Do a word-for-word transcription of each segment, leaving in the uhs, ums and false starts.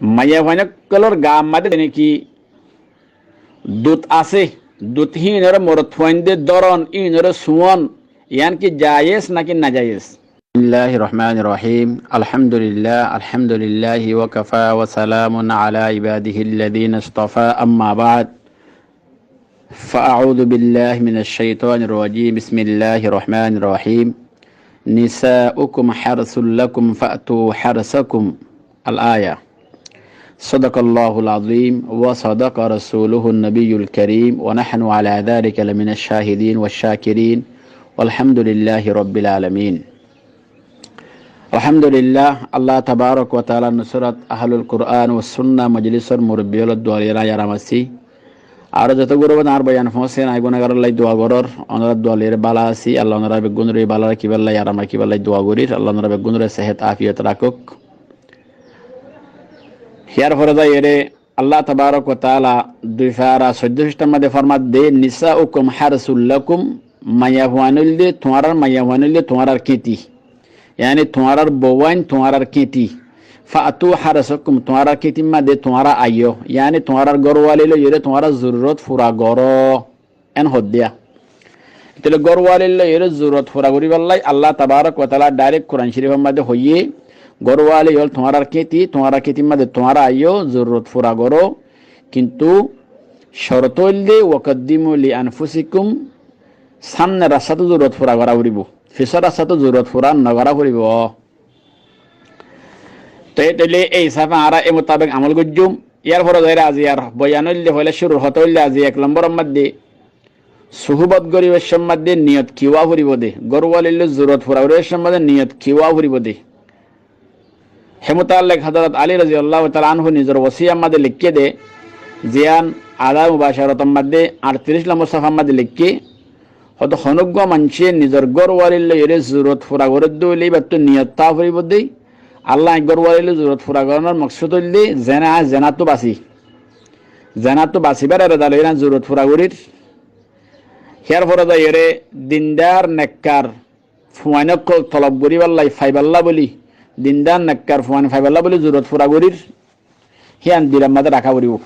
Maiyafuain ókkolór gaar maze zene ki dut asé, dut híinore morotfuainde dóron, híinore suón, yián ki jayes náki najayes? بسم الله الرحمن الرحيم. الحمد لله، الحمد لله وكفى وسلام على عباده الذين اصطفى، أما بعد. فأعوذ بالله من الشيطان الرجيم. بسم الله الرحمن الرحيم. نساؤكم حرث لكم فأتوا حرثكم. الآية. صدق الله العظيم وصدق رسوله النبي الكريم ونحن على ذلك لمن الشاهدين والشاكرين والحمد لله رب العالمين. Alhamdulillah, Allah tabarak wa taala nusrat Ahlul Quran wa Sunna majlisor murubbi ókkolor dua loi yar aram así. Ar zoto gurubot añár boyan foóñse, añí gunagar olla dua gorór, onora dua loi bála así, Allah onora beggúnore bála rakíballa, aram rakíballa dua gorír, Allah onora beggúnore sehet afiyot rakók. Híyar fore zaiyóre Allah tabarak wa taala dui fara soiddó fiçtar maze format de, "Nisaukum harsul lakum", maiyafuain óilde tuáñrar, maiyafuain óilde tuáñrar kéti. Yáni tuáñrar bouain tuáñrar kéti. "Fa'tu harsakum", tuáñrar kétir maze tuáñra aiyó. Yáni tuáñrar górwali loiyóre tuáñrar zorurot fura goró. En hoddé. Tóile górwali loiyóre zorurot fura goríballai Allah tabarak wa taala dairek Kuran Corifor maze hoiyé, górwali ókkol tuáñrar kéti, tuáñrar kétir maze tuáñra aiyó, zorurot fura goró. Kintu corot óilde, "Wa qaddimu li anfusikum", samner rastát zorurot fura gorá foribó, fisór rastát zorurot fura nogorá foribó. Te tóile ei hísafe añára e mutabek amol goijjum. Yar fore zaiyóre aziyar boyan óilde, foila cúrur hotá óilde azi ek lombor or maze suhubot goríbar somot de niyot ki ówa foribó de, górwali loi zorurot fura goríbar somot de niyot ki ówa foribó de. Hé mutallek Hozorot Ali roziyallahu taala anhu nizor wosiyar maze leikké de, ziyán Adab Mubacarator maze añctiric lombor sofar maze leikké, hoó de honó uggwá maincé nizor górwali loiyóre zorurot fura gorér de óile íbattu niyot táa foribó de, Allah, añí górwali loi zorurot fura gorónor moksód óilde zena, añí zenattu basi. Zenattu basibar erada loiyóre añí zorurot fura gorír. Híyar fore zaiyóre dindar nekkar fuain ókkol tolob goríballai faiballá bóli, dindar nekkar fuain faiballá bóli zorurot fura gorír. Híyan dilor maze raká foribó.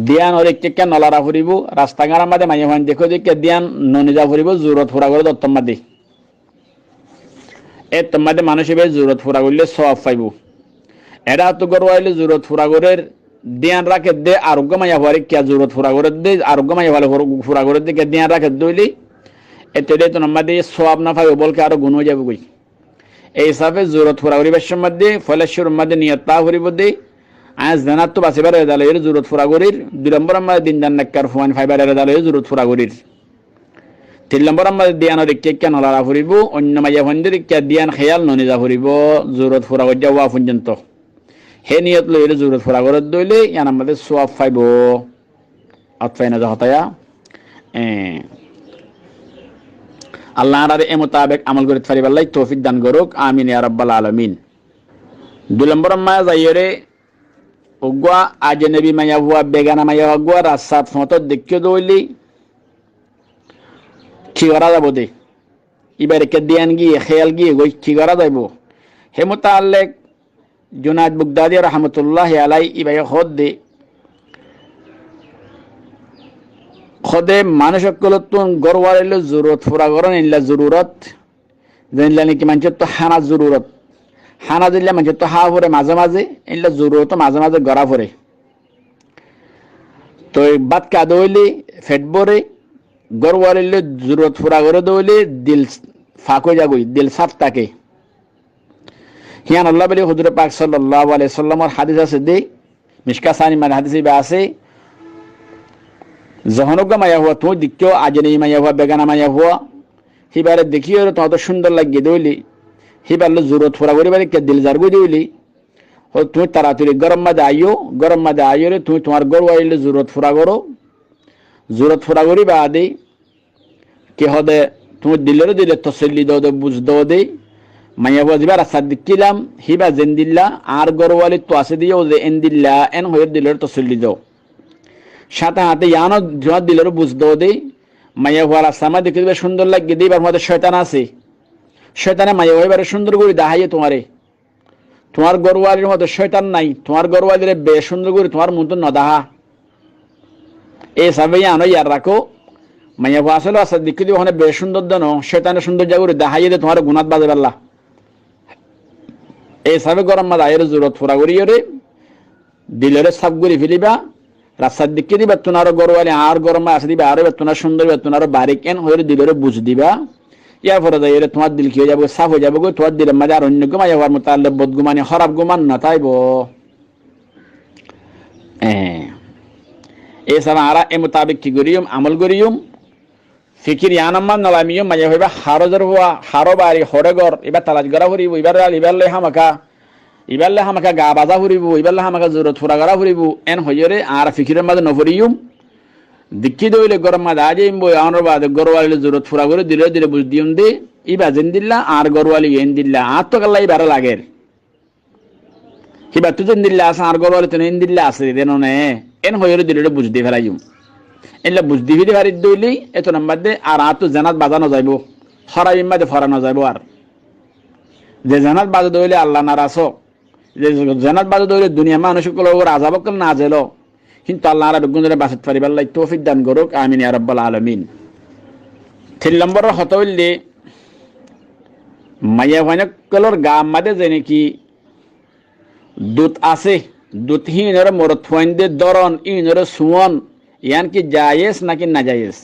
Diyan or ekká ekká no lora foribó, rasta gáñr or maze maiyafuain dekó de ekká diyan no niza foribó, zorurot fura goré de ottór maze. Ettór maze manúic íba zorurot fura goillé sóab faibó. Eçé hoó de górwali loi zorurot fura gorér, diyan rakér de, ar uggwá maiyafuar ekká zorurot fura gorér de, ar uggwá maiyafuar fura gorér de ekká diyan rakér de óile, ete de ettór maze sóab no faibó, bolke aró guná ói zaibói. Ei hísafe zorurot fura goríbar somot de foila cúrur maze niyot táa foribó de, añí zenattu basibar erada loiyóre zorurot fura gorír. Dui lombor or maze dindar nekkar fuain faibar erada loiyóre zorurot fura gorír. Tin lombor or maze diyan or ekká ekká no lora foribó, oinno maiyafuaindor ekká diyan héyal no niza foribó, zorurot fura goijjá ówa foijjonto. Hé niyot loiyóre zorurot fura gorér de óile yián or maze sóab faibó. Ot fai no za hotá ya. E, Allah añárare e mutabek amol gorit fariballai toufik dan gorouk. Amin ya rabbal alamin. Dui lombor or maze zaiyóre uggwá ajnebi maiyafua, begana maiyafua uggwá rastat foñtot deikkó de óile ki gorá zaibó de? Íbar ekká diyan giyé, héyal giyé goi, ki gorá zaibó? Hé mutallek Junaid Bugdadi rahmatullahi alai íbaye hoó de, hoó de manúic ókkolóttu górwali loi zorurot fura gorón eilla zorurot, zeilla niki maincóttu hánar zorurot. Hána zeilla maincóttu há foré maze maze, eilla zorurot maze maze gorá foré. Toi bát há de óile fet bóre, górwali loi zorurot fura goré de óile dil fak ói zagói, dil sáf táke. Híyan olla bóli huzure pak sallallahu alaihi wasallamor hádis asé de, Mická Sanir maze hádis íba asé, zehón uggwá maiyafua tuñí deikkó, ajnebi maiyafua, begana maiyafua, híbare dekíyore tuáñrtu cúndor laiggé de óile, híbar loi zorurot fura goríbar ekká dil zargói de óile, hoó tuñí toratori góror maze aiyó, góror maze aiyóre tuñí tuáñr górwali loi zorurot fura goró, zorurot fura gorí baade ki hoó de, tuñí dilore dile tosolli do de, buz do de, maiyafua zibá rastat deikkílam, híba zendilla, añár górwalittu asé de yó ze endilla, en hoiyóre dilore tosolli do. Sáñte sáñte yiáno tuáñr dilore buz do de, maiyafua rastar maze deikkó de íba cúndor laiggé de, íbar maze cóitan asé. Cóitane maiyafua íbare cúndor gorí deháiye tuáñre. Tuáñr górwalir moto cóitan nái, tuáñr górwalire becúndor gorí tuáñr muúntu nodaháa. Ei hísafe yíano yad rakó, maiyafua asóle rasta dekkí diba hone becúndor de no, cóitane cúndoijja gorí daháiye de tuáñre gunát bazaibálla. Ei hísafe góror mazé aiyóre zurot fura goríyore, dilore sáf gorí felaiba, rasta dekkí diba tuáñr górwali añár góror mazé asé diba, aró iba tuáñr cúndor, iba tuáñr barik, en hoiyóre dilore buz diba. Yar fore zaiyóre tuáñr dil ki ói zaibo, sáf ói zaibo goi, tuáñr dilor mazé ar oinno uggwá maiyafua mutaallik bodgumani, hóraf guman notáibo. Ee, ei hísafe añára e mutabek ki goríyum, amol goríyum. Fikir yíanor mazé nolamiyum, maiyafua ibá haró zor fua, haró bari, hoçé gór, ibá talac gorá foribó, ibár loi, ibár loi hámaka, ibár loi hámaka gaa bazá foribó, ibár loi hámaka zurot fura gorá foribó, en hoiyóre añára fikiror mazé noforiyum. Dekkí de óile góror mazé aái zaiyum boi, añár baade górwalire zurot fura gorí dile dile buz diyum de, ibá zendilla, añár górwali yó endilla, añáttu kiyólla ibáre lager. Híbattu zendilla asé, añár górwalittu endilla asé de no né, en hoiyóre dilore buz di felaiyum. Endilla buz di feli fari de óile, etunor mazé ar añáttu zenat baza nozaibo, hórafir mazé fora nozaibo ar. Ze zenat baze de óile Allah naras ó, ze zenat baze de óile duniyar manúic ókkolor uore azab ókkol nazel ó, kintu Allah añára beggúnore basat faribálla toufik dan gorouk, amin ya rabbal alamin. Tin lombor hotá óilde, maiyafuain ókkolor gaar mazé ze naki dud asé, dud híinore morotfuainde dóron, híinore suón, yián ki jayes naki najayes?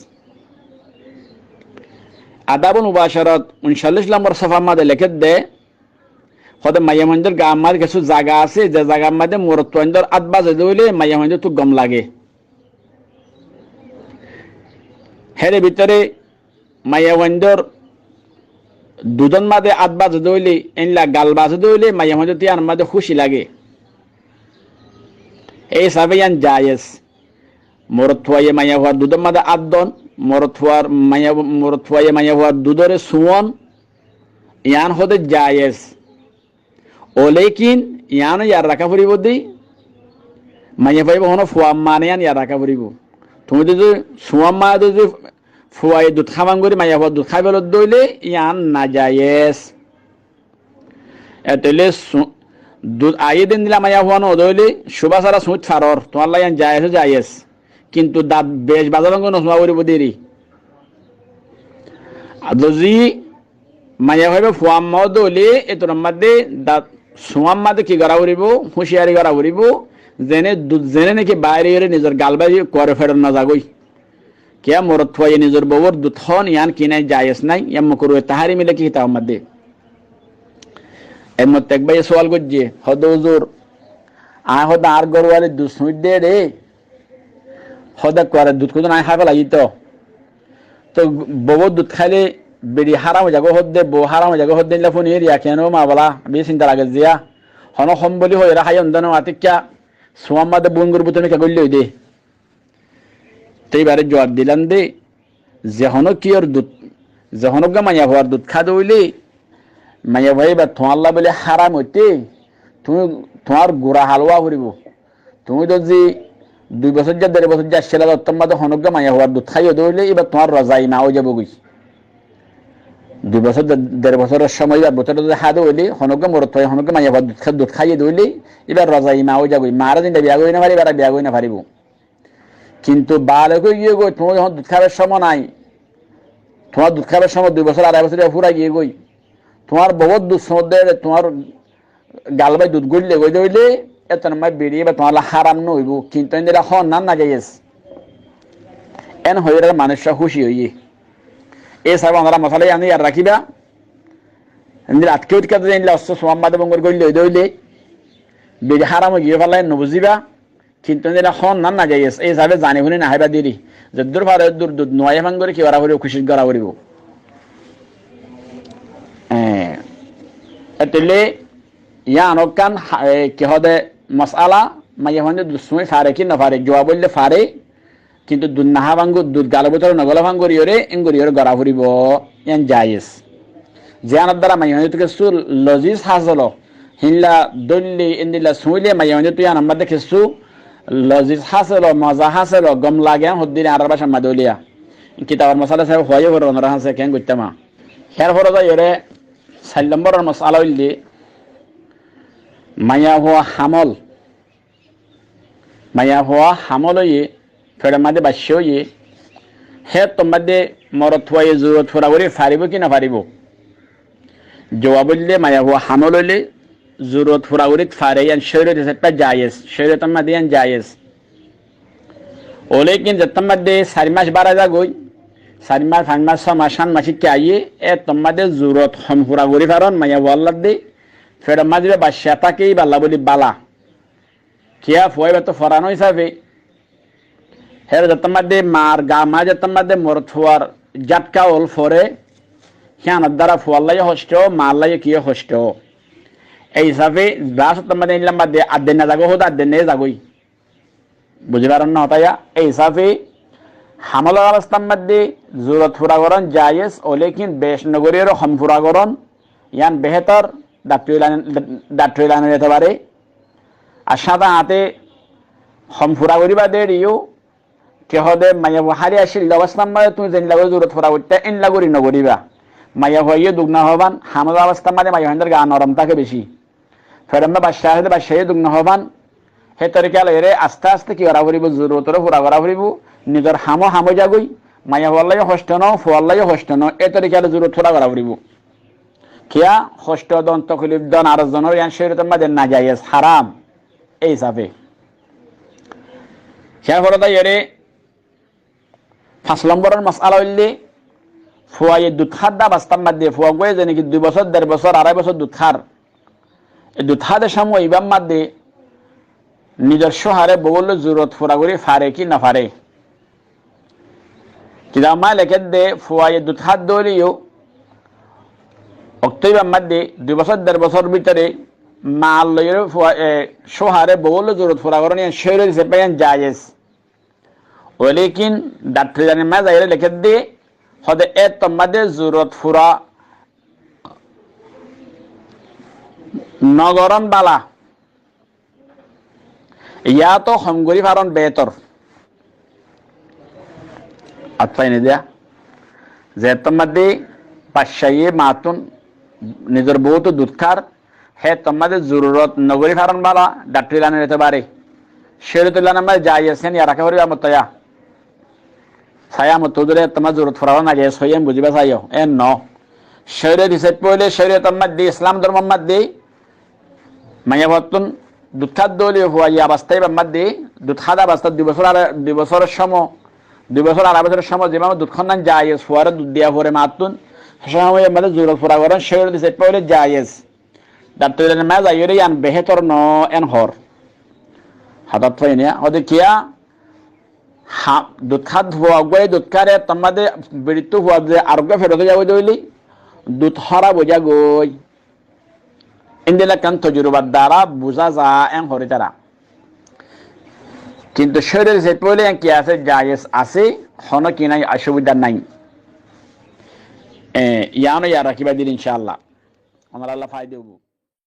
Adabul Mubacarat uncallic lombor sofar mazé lekédde, hóde maiyafuaindor gaar mazé kessú zaga asé, ze zagar mazé morotfuaindor át baze de óile maiyafuaindottu gom lage. Hér bútore maiyafuaindor dudór mazé át baze de óile, endilla gal baze de óile, maiyafuaindottu yíanor mazé kúci lage. Ei hísafe yían jayes. Morotfuaye maiyafuar dudór mazé át don, morotfuar maiya-, morotfuaye maiyafuar dudóre suón, yían hóde jayes. Olekin yíano yad raká foribó de, maiyafua ibá honó fua ma né yían yad raká foribó. Tuñí de zodi suá ma de zodi fuaye dud háfan gorí maiyafuar dud hái felodde óile yían najayes. Etoile su-, dud aiyé de endilla maiyafua no de óile cúba sára suñit faror, tuáñlla yían jayes ó jayes. Kintu dat bec bazá fán gorí no suá foribó de eri. Ar zodi maiyafua ibá fua ma ó de óile, etunor mazé dat suá ma de ki gorá foribó, húciyari gorá foribó, zene dud zene naki bair óiyore nizor gal bázi kuare ferot no zagói. Kiyá morotfuaye nizor bouwor dud hón, yían ki nai, jayes nai, yían mokruhe taharimi leké kitabor mazé. Er mottá ek báiye sual goijjé, hóde huzur, añí hóde añár górwalir dud suñit de re, hóde kuare dud kudún añí hái felaiyí to. To bouwor dud háile beçi háram ói zagói hóde, bou háram ói zagói hóde, endilla fúni eriya keén ó mabala, beci sinta lage ziya. Honó hom buli hoiyóre háiye de no, atikká suá ma de búngur bútore mikká goille ói de. Te ibáre juab dilam de, ze honó kiyór dud, ze honó uggwá maiyafuar dud há de óile, maiyafua ibá tuáñlla bóli háram óite, tuñí, tuáñr gura hal ówa foribó. Tuñí zodi dui bosóijja, der bosóijja accíla, ottór mazé honó uggwá maiyafuar dud háiyo de óile, ibá tuáñr rozai ma ói zaibói. Dui bosór, der, der bosóror cómoi ibár bútore zodi há de óile, honó uggwá morotfuaye honó uggwá maiyafuar dud há-, dud háiyo de óile, ibá rozai ma ói zaibói. Mare zendilla biya gorí no fare, ibáre biya gorí no faribó. Kintu balek ói giyé goi, tuáñr ehón dud háibar cómoi nai. Tuáñr dud háibar cómoi dui bosór, arai bosór ibá fúrai giyé goi. Tuáñr bouwor dud suñit de, tuáñr gal bái dud goille goi de óile, etunor mazé beçi ibá tuáñlla háram no óibo, kintu endilla hón na najayes. En hoiyóre manúic cúwa kúci óiye. Ei hísafe onára mosala yían yad rakíba. Endilla atké utkká de endilla ossó suá ma de búngur goille ói de óile, beçi háram ói giyé falla en no buzíba. Kintu endilla hón na najayes, ei hísafe zani fúni no háiba de eri. Zeddúr fare eddúr dud no aiyé fán gorí ki gorá foribó, kucíc gorá foribó. Ee, etoile yían ekkán ha-, ee, ki hóde mosala, maiyafuainde dud suñi fare ki no fare, juab óilde fare, kintu dud no há fán go-, dud galor bútore no gole fán goríyore, en goríyore gorá foribó, yían jayes. Ziyánor dara maiyafuaindottu kessú loziz hásel ó, híndilla dóille, endilla suñíle maiyafuaindottu yíanor mazé kessú loziz hásel ó, moza hásel ó, gom lage, yían hoddúri añárar bácar mazé óiliya. Kitabor mosala hísafe hoiyé foribó onárar hañsé, keén goittám. Hér fore zaiyóre sair lomboror mosala óilde, Maiyafua hamol, maiyafua hamol óiye, feçor maze baccá óiye, hé ottór maze morotfuaye zururot fura gorí faribó ki nofaribó? Zuab óilde maiyafua hamol óile zururot fura gorí fare, yián córiyot hísafe jaiyes, córiyotor maze yián jaiyes. Olekin zettór maze sair mac bárai zagói, sair mac, fañs mac, só mac, háñt mac ikká aiyé, ettór maze zururot hom fura gorí faron maiyafuallar de, feçor maze baccá táke íballa bóli bála. Kiyá fua íbattú forano hísafe, hér zettór maze mar ga maze zettór maze morotfuar játka ól fore, híyanor duara fuallá yó hoctó, mallá yó kiyó hoctó. Ei hísafe bac ottór maze íllar maze adde na zagói, hóde adde na zagói. Buzí faron né hotá yián? Ei hísafe hamolor abostár maze zururot fura goron jaiyes, olekin bec nogorí aró hom fura goron, yián behétor, dhaktori lain, dhaktori lainor etebare. Ar sáñte sáñte hom fura goríba de eriyó, ki hóde maiyafua háli accíl de abostár maze tuñí zeilla gorí zururot fura goittá, éilla gorí nogoríba. Maiyafuaye duk nohó fán, hamolor abostár maze maiyafuaindor ga norom táke beci. Feçor maze baccá asé de, baccáye duk nohó fán. Hé torika loiyóre aste aste ki gorá foribó? Zururotoré fura gorá foribó. Nizor hamó ham ói zagói. Maiyafuallá yó hoctó no, fuallá yó hoctó no. Hé torika loi zururot fura gorá foribó. Kiyá? Hoctó don, toklif don ar zonor, yián córiyotor maze najaiyes, haram. Ei hísafe. Híyan fore de ére Fañs lomboror mosala óilde, fuaye dud hár de abostár maze, fuaggúaye zene ki dui bosór, der bosór, arai bosór dud hár. E dud hár de cómot ibár maze nizor cóhare bouwor loi zururot fura gorí fare ki nofare? Kitabor maze lekédde, fuaye dud hár de óileyó, októ ibár maze dui bosór, der bosór bútore mar loiyóre fua-, e, cóhare bouwor loi zururot fura goron yián córiyot hísafe yián jaiyes. Olekin dhaktori lainor maze zaiyóre lekédde, hóde ettór maze zururot fura nogoron bála. Yáto hom gorí faron behétor. Añçá, ene diya. Zettór maze baccáye mattún nizor bouwottu dud hár, hé ottór maze zururot nogorí faron bála, dhaktori lainor etebare. Córiyotor lainor maze jaiyes, híyan yad raká foribó amottóya. Sai amottóya zodi ettór maze zururot fura goron najaiyes hoiyé, buzíba saiyó, en no. Córiyot hísafe óile, córiyotor maze, Islam dórmor maze, maiyafuattún dud hár de óileyó fuaye abostá ibár maze, dud hár de abostá dui bosór ar, dui bosóror cómot, dui bosór arai bosóror cómot, ze cómot dud hár nan jaiyes, fuare dud diya fore mattún, hé cómot ibár maze zururot fura goron córiyot hísafe óile jaiyes. Dhaktori lainor maze zaiyóre yián behétor no, en hoór. Hotá fúañti niya, hóde kiyá, ha, dud hár fuaggúaye dud hár, ettór maze beçittú fua de areggúa feçot zagói de óile, dud háraf ói zagói. Endilla ekkán tojurubar duara buzá za, en hoór tará. Kintu córiyot hísafe óile yián ki asé? Jaiyes asé, honó ki nái, osubida nái. E, yiáno yad rakíba dil, incálla. Onoralla faida óibo.